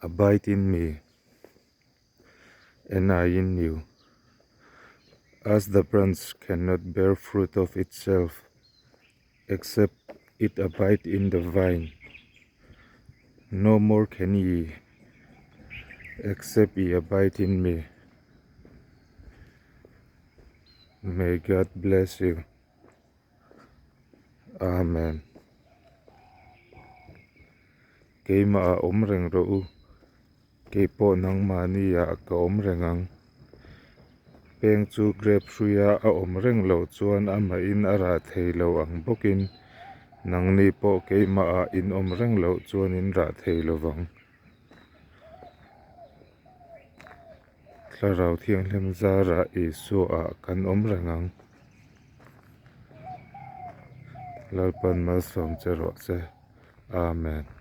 Abide in me and I in you. As the branch cannot bear fruit of itself except it abide in the vine, no more can ye except ye abide in me. May God bless you. Amen. Keimah ah awm reng rawh u, keipawh nangmahni ah ka awm reng ang. Peng chu grape hruia a awm reng loh chuan amahin a rah thei lo ang bawkin nangni pawh keimah ah in awm reng loh chuan in rah thei lo vang. Thlarau Thianghlim zarah Isua ah kan awm reng ang. Lalpan malsawm che rawh se. Amen.